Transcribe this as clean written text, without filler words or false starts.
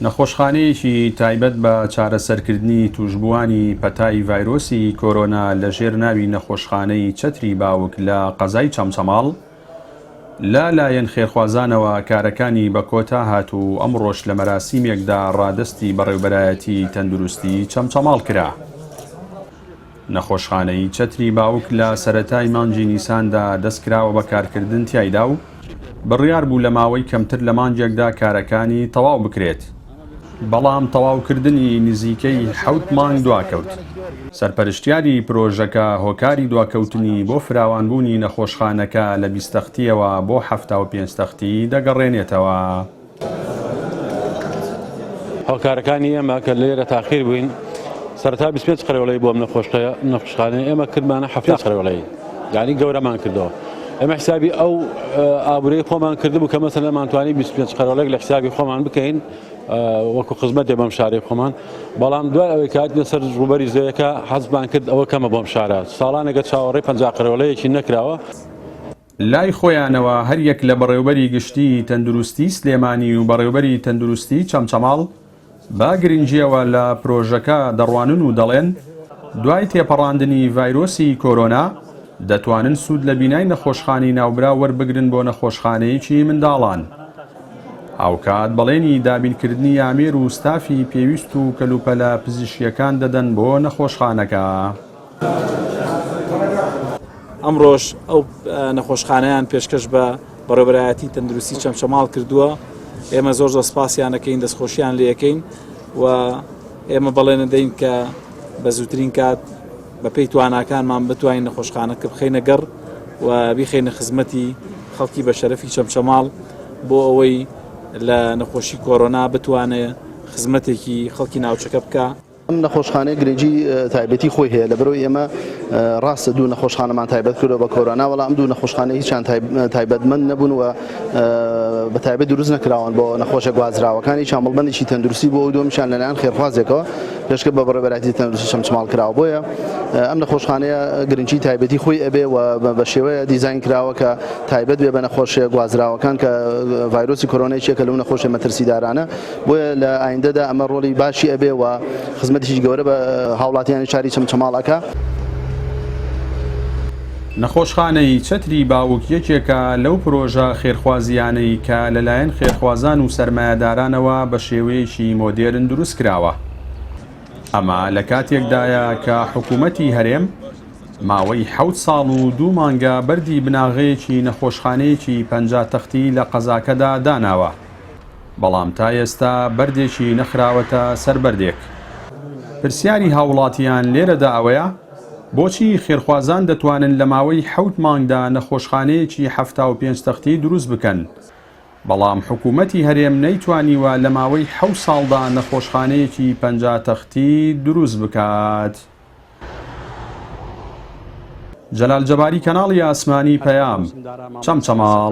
نەخۆشخانەیەکی تایبەت بە چارەسەرکردنی تووشبووانی پەتای ڤایرۆسی کۆرۆنا لەژێر ناوی نەخۆشخانەی چەتری باوک لە قەزای چەمچەماڵ لە لایەن خێرخوازانەوە کارەکانی بە کۆتا هات و ئەمڕۆش لە مەراسیمێکدا ڕادەستی بەڕێوبەرایەتی تەندروستی چەمچەماڵ کرا. نەخۆشخانەی چەتری باوک لە سەرەتای مانگی نیساندا دەستکراوە بە کارکردن تیایدا و بڕیار بوو لە ماوەی کەمتر لە مانگێکدا کارەکانی تەواو بکرێت، بەڵام تەواوکردنی نزیکەی حەوت مانگ دواکەوت. سەرپەرشتیاری پرۆژەکە هۆکاری دواکەوتنی بۆ فراوانبوونی نەخۆشخانەکە لە 20 تەختییەوە بۆ 75 تەختی دەگەڕێنێتەوە. هۆکارەکانی ئێمە کە لێرە تاخیر بووین سەرەتا 25 قەرەوڵەی بۆم نەخۆشخانەیە ئێمە کردمانە 70 قەرەوڵەی یعنی گەورەمان کردەوە ئێمە حسابی ئەو ئابوورەی خۆمان کردبوو کە مەسەلەن ئەمانتوانی 25 قەرەوڵێک لە حسابی خۆمان بکەین وەکو خزمەتێ بەم شارەی خۆمان بەڵام دوای ئەوەی کاتنە سەر ڕووبەری زەویەکە حەزمان کرد ئەوە کەمە بۆم شارە ساڵانێکە چاوەڕێی 50 قەرەوڵەیەکی نەکراوە. لای خۆیانەوە هەریەک لە بەڕێوبەری گشتیی تەندروستیی سلێمانی و بەڕێوبەری تەندروستیی چەمچەماڵ بە گرنگییەوە لە پرۆژەکە دەڕوانن و دەڵێن، دوای تێپەڕاندنی ڤایرۆسی کۆرۆنا دەتوانن سوود لە بینای نەخۆشخانەی ناوبراو وەربگرن بۆ نەخۆشخانەیەکی منداڵان. هاوکات بەڵێنی دابینکردنی ئامێر و ستافی پێویست و کەلوپەلە پزیشکییەکان دەدەن بۆ نەخۆشخانەکە. ئەمڕۆش ئەو نەخۆشخانەیان پێشکەش بە بەڕێوەبەرایەتی تەندروستی چەمچەماڵ کردووە ئێمە زۆر زۆر سپاسیان دەکەین دەستخۆشیان لێەکەین و ئێمە بەڵێنە دەین کە بە زووترین کات بە پێی تواناکانمان بتوانین نەخۆشخانەکە بخەینە گەڕ و بیخەینە خزمەتی خەڵکی بە شەرەفی چەمچەماڵ بۆ ئەوەی لە نەخۆشی کۆرۆنا بتوانێت خزمەتێکی خەڵکی ناوچەکە بکە. ئەم نەخۆشخانەیە گرنگی تایبەتی خۆی هەیە لەبەرەوەی ئێمە ڕاستە دوو نەخۆشخانەمان تایبەت کردەوە بە کۆرۆنا وەڵام ئەم دوو نەخۆشخانە هیچیان تایبەتمەند نەبوون و بە تایبەت دروست نەکراون بۆ نەخۆشە گوازراوەکان هیچیان مەڵبەندێکی تەندروستی بۆ ئەو دووەمیشیان لەلایەن خێرخوازێکەوە پێشکە بە بەڕێوەبەرایەتی تەندروستی چەمچەماڵ کراوە بۆیە ئەم نەخۆشخانەیە گرنگی تایبەتی خۆی ئەبێ و بە شێوەیە دیزاین کراوە کە تایبەت بێ بە نەخۆشیە گوازراوەکان کە ڤایرۆسی کۆرۆنا یەکێکە لەو نەخۆشیە مەترسیدارانە بۆیە لە ئایندەدا ئەمە ڕۆڵی باشی ئەبێ و خزمەتێکی گەورە بە هاوڵاتیانی شاری چەمچەماڵ ئەکا. نەخۆشخانەی چەتری باوک یەکێکە لەو پرۆژە خێرخوازییانەی کە لەلایەن خێرخوازان و سەرمایەدارانەوە بە شێوەیەکی مۆدێرن دروستکراوە. ئەمە لە کاتێکدایە کە حکوومەتی هەرێم ماوەی حەوت ساڵ و دوو مانگە بەردی بناغەیەکی نەخۆشخانەیەکی 50 تەختی لە قەزاکەدا داناوە. بەڵام تا ئێستا بەردێکی نەخراوەتە سەر بەردێک. پرسیاری هاووڵاتیان لێرەدا ئەوەیە، بۆچی خێرخوازان دەتوانن لە ماوەی حەوت مانگدا نەخۆشخانەیەکی 75 تەختی دروست بکەن، بەڵام حکوومەتی هەرێم نەیتوانیوە لە ماوەی حەوت ساڵدا نەخۆشخانەیەکی 50 تەختی دروست بکات؟ جەلال جەباری کەناڵی ئاسمانی پەیام، چەمچەماڵ.